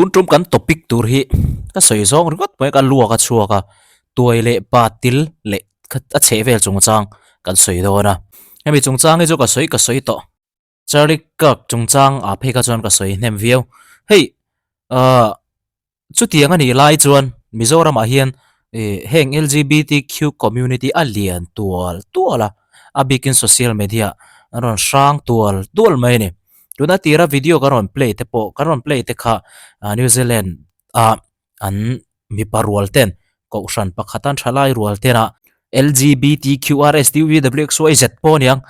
Tun tum kan topic tur hi ka sawi zawng ringawt mai ka luak a chhuak a, tuai leh pa til leh a chheh vel chungchang kan sawi dawn a. Hemi chungchang hi chu ka sawi ka sawi tawh. Charlie Kirk chungchang ah phei kha chuan ka sawi hnem viau. Hei ahh chutiang a nih lai chuan Mizoramah hian ih heng LGBTQ community a lian tual tual a, a bikin social media an rawn hrang tual tual mai a ni. Tuna tira video kan rawn play te pawh kan rawn play te kha ah New Zealand ah an mipa rual ten kohhran pakhat an thalai rual ten a LGBTQRSTUVWXYZ pawh a niang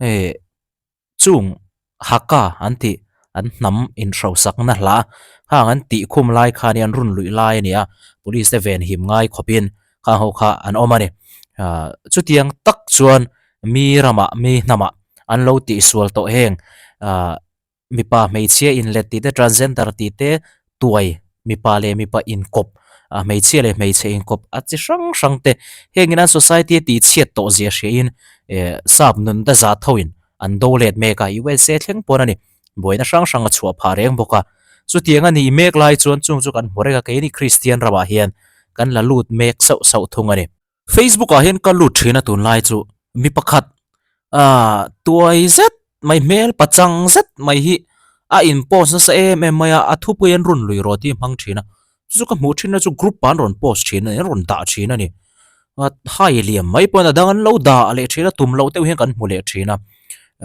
eh chung haka an tih an hnam inhrausakna hla khang an tih khum lai khan an run luih lai a ni a police te venhim ngai khawpin khang ho kha an awm a ni ah chutiang tak chuan mi ramah mi hnamah an lo tihsual tawh heng ah mipa hmeichhia inlet tih te transgender tih te tuai mipa leh mipa inkawp ah hmeichhia leh hmeichhe inkawp a chi hrang hrang te hengin an society a tihchhiat tawh zia hriain eh sap nun te zah thoin an do let mek a USA thleng pawn a ni buaina hrang hrang a chhuah phah reng bawk a chutiang a nih mek lai chuan chung chu kan hmu reng a keini Kristian ramah hian kan la lut mek sauh sauh thung a ni. Facebook ah hian ka lut thin a tunlai chu mi pakhat ah tuai zet mai hmel pachang zet mai hi a in post nasa em em mai a a thupui an rawn lui rawh tih a hmang thin a chu chu ka hmuh thin na chu group ah an rawn post thin a ni an rawn dah thin a ni a hai liam mai pawhin a dang an lo dah leh thin a tum loh deuh hian kan hmu leh thin a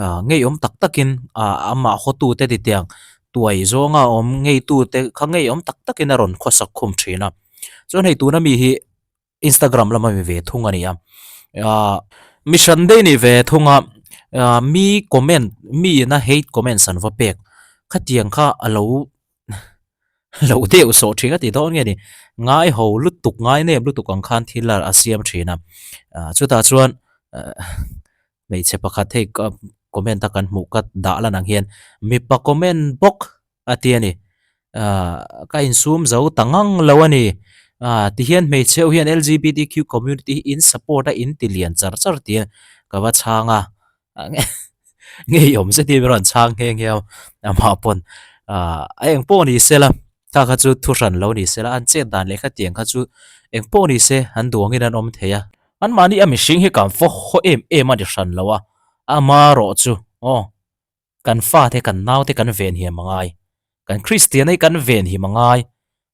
ah ngeiawm tak takin ah amah hawtu te titiang tuai zawnga awm ngeitu te kha ngeiawm tak takin a rawn khawsak khum thin a chuan hei tuna mi hi. Instagram lama mi ve thung a ni a ah mi hran daih ni ve thung a ah mi comment mi ina hate comments an va pek khatiang kha a lo lo deuh sawh thin a ti dawn nge ni ngai ho lutuk ngai nep lutuk ang khan thil a siam thin a ah chutah chuan ah hmeichhe pakhat hei comment a kan hmuh ka dah lan ang hian mipa comment bawk. a ti a ni. Aaa ka insum zo ta ngang lo a ni. Aaa tihian hmeichhe ho hian LGBTQ community hi in support a in ti lian char char tih ka va chhang a. Ngeiawm zet hi min rawn chhang nghe nghe a amah pawn aaa a eng pawh ni se la kha kha chu thu hran lo ni se la an chet dan leh khatiang kha chu eng pawh ni se an duangin an awm thei a. Anmahni a mihring hi kan fawh haw em em a ni hran lo a, amarawh chu aw. Kan fate kan naute kan venhim a ngai. Kan Kristian hi kan venhim a ngai.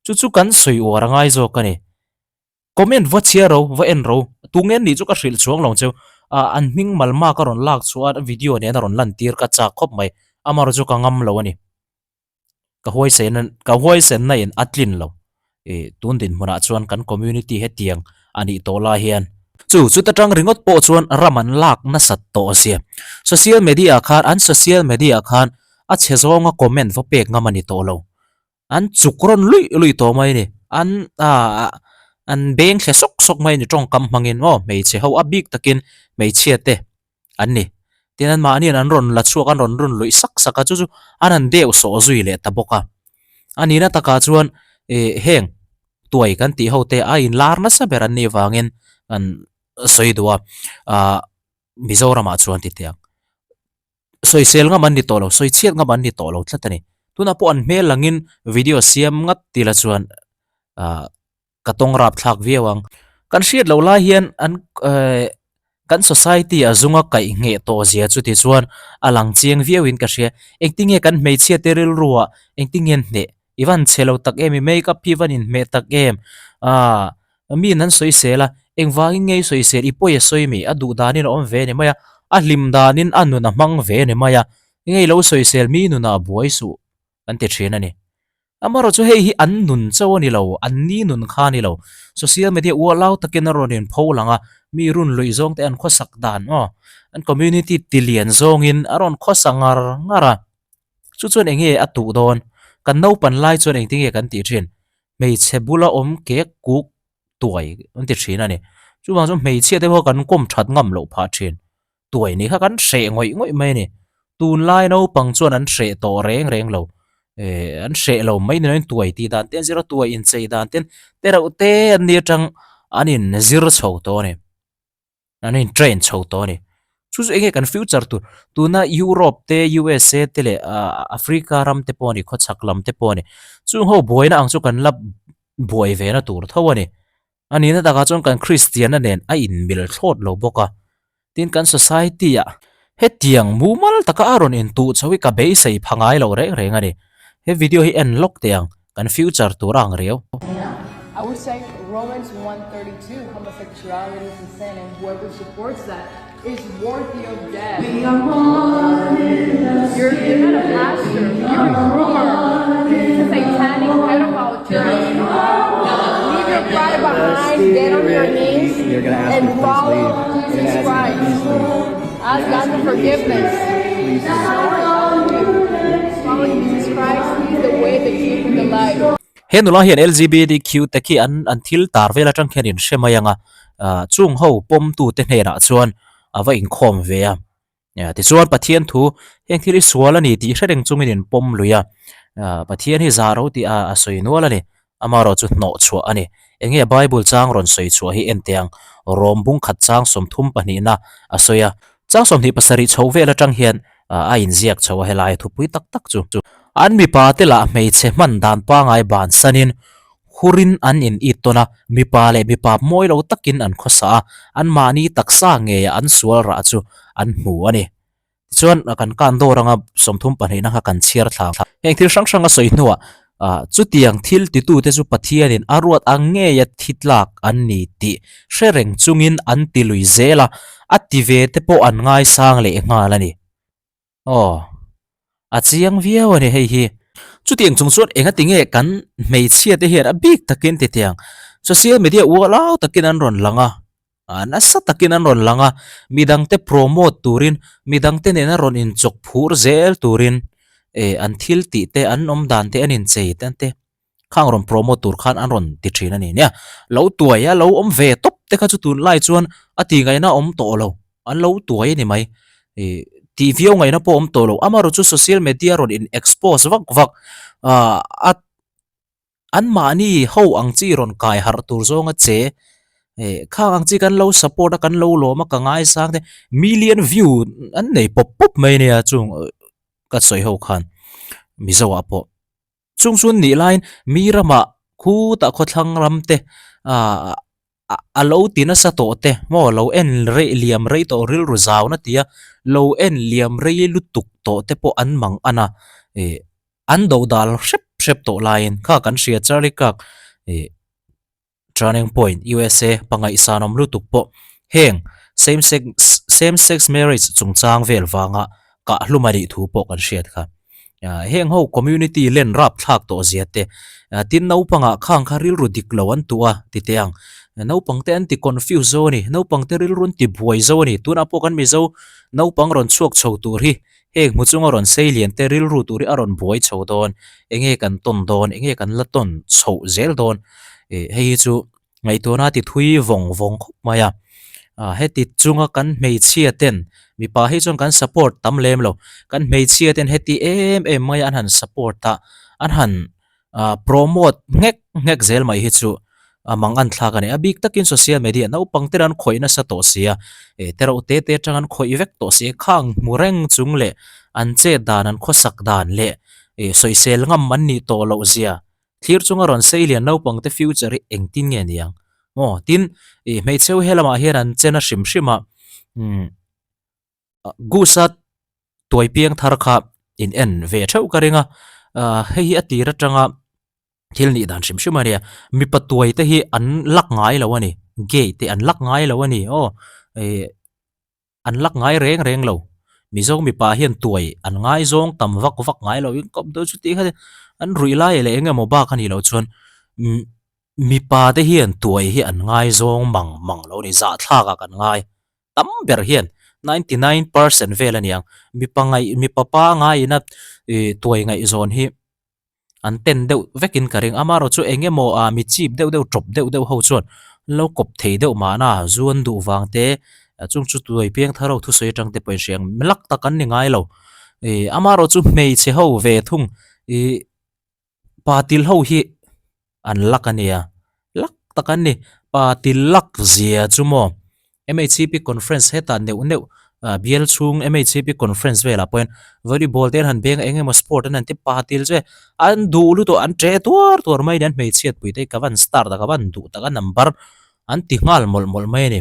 Chu chu kan sawi uar a ngai zawk a ni. Comment va chhiar ro, va en ro. Tunge an nih chu ka hrilh chuang lo ang cheu. Ah an hming malma ka rawn lak chhuah a video nen a rawn lantir ka chak khawp mai. Amaherawhchu chu ka ngam lo a ni. Ka huaisen ka huaisenna in a tlin lo ih tun dinhmunah chuan kan community hetiang a nih tawh lai hian chu chuta tang ringawt pawh chuan ram an lak nasat tawh zia social media ah khan an social media ah khan a chhe zawnga comment va pek ngam a ni tawh lo an chuk rawn luih luih tawh mai a ni an ah an beng thle sawk sawk mai a ni tawngkam hmangin aw hmeichhe ho a bik takin hmeichhia te. an ni. Tin an mahniin an rawn la chhuak an rawn run luih sak sak a, chu chu an han deuh sawh zui leh ta bawk a. A nihna takah chuan ih heng tuai kan tih ho te a inlar nasa ber an nih vangin an sawi duh a, ah Mizoramah chuan ti teh ang. Sawisel ngam an ni tawh lo, sawi chhiat ngam an ni tawh lo tlat a ni. Tunah pawh an hmel langin video siam ngat ti la chuan ah. Ka tawng rap thlak viau ang. Kan hriat loh lai hian an eh kan society a zunga kaih ngheh tawh zia chu ti chuan a lang chiang viau in ka hria. Engtinge kan hmeichhia te rilru ah engtinge an hneh? I van chhe lo tak em? I makeup hi van inhmeh tak em? Aaa mi in an sawisel a, engvangin nge i sawisel? I pawi a sawi mi? A duh danin a awm ve ni mai a, a hlim danin a nun a hmang ve ni mai a, enge i lo sawisel mi nunah a buai suh kan ti thin a ni. Amaherawh chu hei hi an nun chauh a ni lo, an ni nun kha a ni lo. Social media ualau takin a rawn inpho lang a, mi run luih zawng te an khawsak dan aw, an community ti lian zawngin a rawn khawsa ngar ngar a. Chu chuan eng nge a tuh dawn? Kan naupan lai chuan engtin nge kan tih thin? Hmeichhe bula awm kek kuk tuai an ti thin a ni. Chuvang chuan hmeichhia te pawh kan kawm that ngam loh phah thin. Tuai nih kha kan hreh ngawih ngawih mai a ni. Tunlai naupang chuan an hreh tawh reng reng lo. Eh an hreh lo mai ni loin tuai tih dan te an zir a, tuai inchei dan te te reuh te an ni atang an in zir chho tawh a ni. An in train chho tawh a ni. Chu chu enge kan future tur? Tuna Europe te, USA te leh Africa ram te pawh a ni, khawchhak lam te pawh a ni. Chung ho buaina ang chu kan la buai ve na tur tho a ni. A nihna takah chuan kan Kristianna nen a inmil thlawt lo bawk a. Tin kan society ah hetiang mumal taka a rawn intuh chho hi ka beisei pha ngai lo reng reng a ni. He video hi en lawk teh ang, kan future tur a ang riau. I would say Romans 1:32 homosexuality is a sin and whoever supports that is worthy of death. You're, you're not a pastor, you're a groomer. It's a satanic pedophile church. Leave your pride behind, get on your knees, and follow Jesus Christ. Ask God for forgiveness. Follow Jesus Christ. He is the way, the truth, and the life. He nula hian LGBTQ te khi an an thil tar vel atang khian in hre mai ang a, ah chung ho pawmtu te hnenah chuan a va inkhawm ve a. Tichuan Pathian thu heng thil hi sual a ni tih hre reng chungin in pawm lui a, Pathian hi zah ro tih a sawi nual a ni, amaherawh chu hnawh chhuah a ni. Enge Bible chang rawn sawi chhuah hi en teh ang, Rom bung khat chang 32 na a sawi a, chang 27 chho vel atang hian a inziak chho a helai thupui tak tak chu. An mipa te lah hmeichhe hman dan pangai bansanin Hurin an in it tawn a, mipa leh mipa mawi lo takin an khawsa a, anmahni taksa ngeia an sual rah chu an hmu a ni. Tichuan, kan kan dawr anga 32 na kha kan chhiar thla ang. Heng thil hrang hrang a sawi hnuah, chutiang thil titute chu Pathianin a ruat ang ngeia thi tlak an ni tih hre reng chungin an ti lui zel a, a ti ve te pawh an ngaisang leh nghal a ni. Aw, a chiang viau a ni hei hi. Chutiang chung chuan engati nge kan hmeichhia te hian a bik takin titiang social media ualau takin an rawn lang a, a nasa takin an rawn lang a, midangte promote turin, midangte nena rawn inchawk phur zel turin eh an thil tih te, an awm dan te, an inchei te te khang rawn promote tur khan an rawn ti thin a ni nia. Lo tuai a, lo awm ve tawp te kha chu tunlai chuan a tih ngaihna a awm tawh lo, an lo tuai a ni mai. Ih tih viau ngaihna pawh a awm tawh lo, amaherawh chu social media rawn in expose vak vak ah a anmahni ho ang chi rawn kai harh tur zawnga che eh khang ang chi kan lo support a kan lo lawm a ka ngaisang te million view an nei pawp pawp mai nia chung ka sawi ho khan Mizo ah pawh. Chung chu nih laiin mi ramah khutah khawthlang ram te ah a lo ti nasa tawh te maw lo en rei liam rei tawh rilru zauna tia lo en liam rei lutuk tawh te pawh an mang an a ih an do dal hrep hrep tawh laiin kha kan hria Charlie Kirk ih. Turning Point, USA, pangaihsan awm lutuk pawh heng same sex same sex marriage chungchang vel vanga kahhlum a nih thu pawh kan hriat kha. Heng ho community len rap thlak tawh zia te, tin naupangah khang kha rilru dik lo an tuh a ti teh ang. Naupang te an ti confuse zo a ni, naupang te rilru an ti buai zo a ni. Tunah pawh kan Mizo naupang rawn chhuak chho tur hi Heng hmu chunga rawn sei lian te rilru tur hi a rawn buai chho dawn, enge kan tawn dawn, enge kan la tawn chhoh zel dawn, ih hei hi chu ngaihtuahna ti thui vawng vawng khawp mai a, ah heti chunga kan hmeichhia ten mipa hi chuan kan support tam lem lo, kan hmeichhia ten heti em em mai an han support a, an han ah promote nghek nghek zel mai hi chu a mang an thlak a ni. A bik takin social media naupang te an khawih nasa tawh si a, eh te reuh te te atang an khawih vek tawh si a, khang hmu reng chung leh an chet dan an khawsak dan leh eh sawisel ngam an nih tawh loh zia thlir chunga rawn sei lian naupang te future hi engtin nge ni ang maw? Tin, ih hmeichhe ho helamah hian an che na hrim hrim a, umm. Goose-a tuai piang thar kha in en ve theuh ka ring a, ah hei hi a tir atanga thil nih dan hrim hrim a nia, mipa tuai te hi an lak ngai lo a ni, gay te an lak ngai lo a ni aw, ih an lak ngai reng reng lo, Mizo mipa hian tuai an ngaizawng tam vak vak ngai lo in kawp deuh chu tih kha an ruih lai leh eng emaw bak a nih loh chuan mipa te hian tuai hi an ngaizawng mang mang lo a ni, zahthlak ah kan ngai. tam ber hian 99% vel a niang mipa ngaih mipa pa ngaiin a ih tuai ngaihzawn hi an ten deuh vekin ka ring amaherawh chu eng emaw ah mi chip deuh deuh tawp deuh deuh ho chuan an lo kawp thei deuh mahna zu an duh vang te chung chu tuai piang thar ho thusawi atang te pawh in hria ang lak tak an ni ngai lo ih amaherawh chu hmeichhe ho ve thung ih. Pa til ho hi an lak a nia, lak tak an ni. Pa til lak zia chu maw MHCP conference hetah neuh neuh Bial chhung MHCP conference velah pawh hian volleyball te an han beng a eng emaw sport an han ti pa til chu e an duh lutuk an ṭe tuar tuar mai a ni an hmeichhiat pui te hi ka van star tak a van duh tak a number an ti nghal mawlh mawlh mai a ni.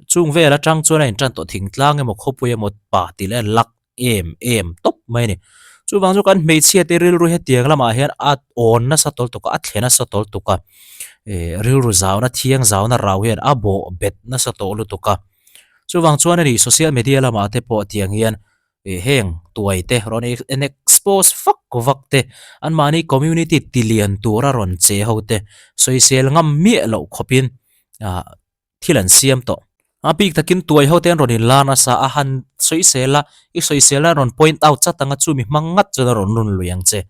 Chung vel atang chuan a intan tawh thingtlang emaw khawpui emaw pa tih leh luck em em tawp mai a ni. Chuvang chu kan hmeichhia te rilru hetiang lamah hian a awn nasa tawl tuk a, a thle nasa tawl tuk a, eh rilru zauna thiang zauna rau hian a bawh bet nasa tawh lutuk a. Chuvang chuan a ni social media lamah te pawh tiang hian eh heng tuai te rawn en expose vak vak te anmahni community ti lian tura rawn che ho te sawisel ngam miah loh khawpin ah thil an siam tawh. A bik takin tuai ho te an rawn inlar nasa a, han sawisel a, i sawisel a rawn point out chat anga chu mi hmang ngat chuan a rawn run lui ang che.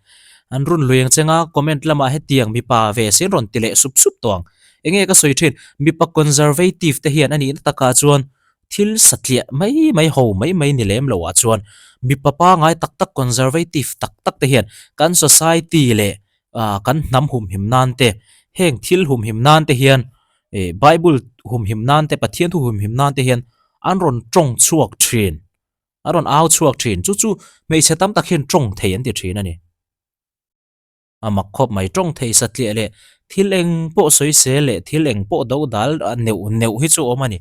An run lui ang che nga comment lamah hetiang mipa ve sin rawn ti leh sup sup tawh ang. Enge ka sawi thin, mipa conservative te hian a nihna takah chuan thil satliah mai mai ho mai mai ni lem loh ah chuan mipa pangai tak tak conservative tak tak te hian kan society leh ah kan hnam humhim nan te heng thil humhim nan te hian eh bible humhim nan te Pathian thu humhim nan te hian an rawn tawng chhuak thin an rawn au chhuak thin chu chu hmeichhe tam tak hian tawng thei an ti thin a ni a mak khawp mai tawng thei satliah leh thil eng pawh sawi sel leh thil eng pawh do dal neuh neuh hi chu a awm a ni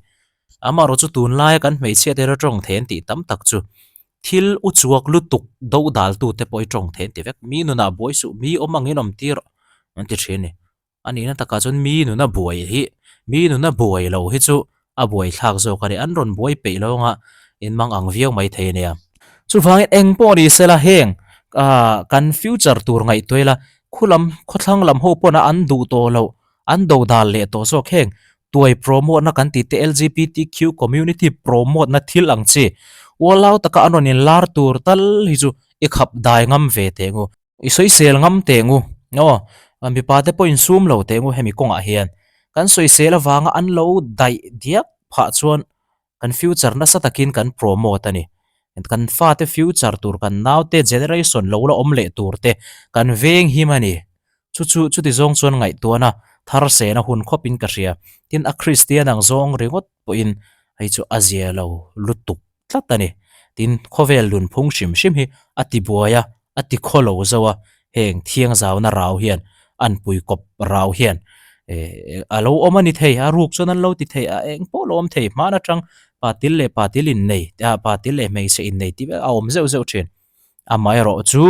amaherawhchu chu tunlaia kan hmeichhia te erawh tawng thei an tih tam tak chu. Thil u chuak lutuk do dal tu te pawh i tawng thei an ti vek. Mi nunah buai suh, mi awm angin awm tir an ti thin a ni. A nihna takah chuan mi nuna buai hi, mi nuna buai lo hi chu a buai thlak zawk a ni. An rawn buai peih lo anga in mang ang viau mai thei a nia. Chuvangin eng pawh ni sela heng kan future tur ngaihtuah ila khulam khawthlang lam ho pawna an duh tawh loh an do dal leh tawh zawk heng tuai promote na kan tih te LGBTQ community promote na thil ang chi ualau taka an rawn in lar tur tal hi chu i khap dai ngam ve teh ngu i sawisel ngam teh ngu aw mipa te pawh in sum lo teh ngu hemi kawngah hian kan sawisel avanga an lo daih diak phah chuan kan future nasa takin kan promote a ni kan fate future tur kan naute generation lo la awm leh tur te kan veng him a ni chu chu chuti zawng chuan ngaihtuahna thar sena hun khawp in ka hria tin a Kristian ang zawng ringawt pawhin hei chu a zia lo lutuk tlat a ni tin khawvel nunphung hrim hrim hi a ti buai a a ti khaw lo zo a, heng thiangzauna rau hian an pui kawp rau hian eh a lo awm a ni thei, a ruk chuan an lo ti thei a, eng pawh a lo awm thei hman atang patil leh patil innei ah patil leh hmeichhe innei tih vek a awm zeuh zeuh thin. Amaherawh chu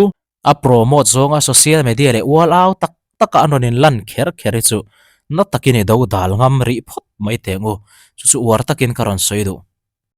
a promote zawnga social media leh ual au tak taka an rawn inlan kher kher hi chu na takin i do dal ngam rih phawt mai teh ang u, chu chu uar takin ka rawn sawi duh.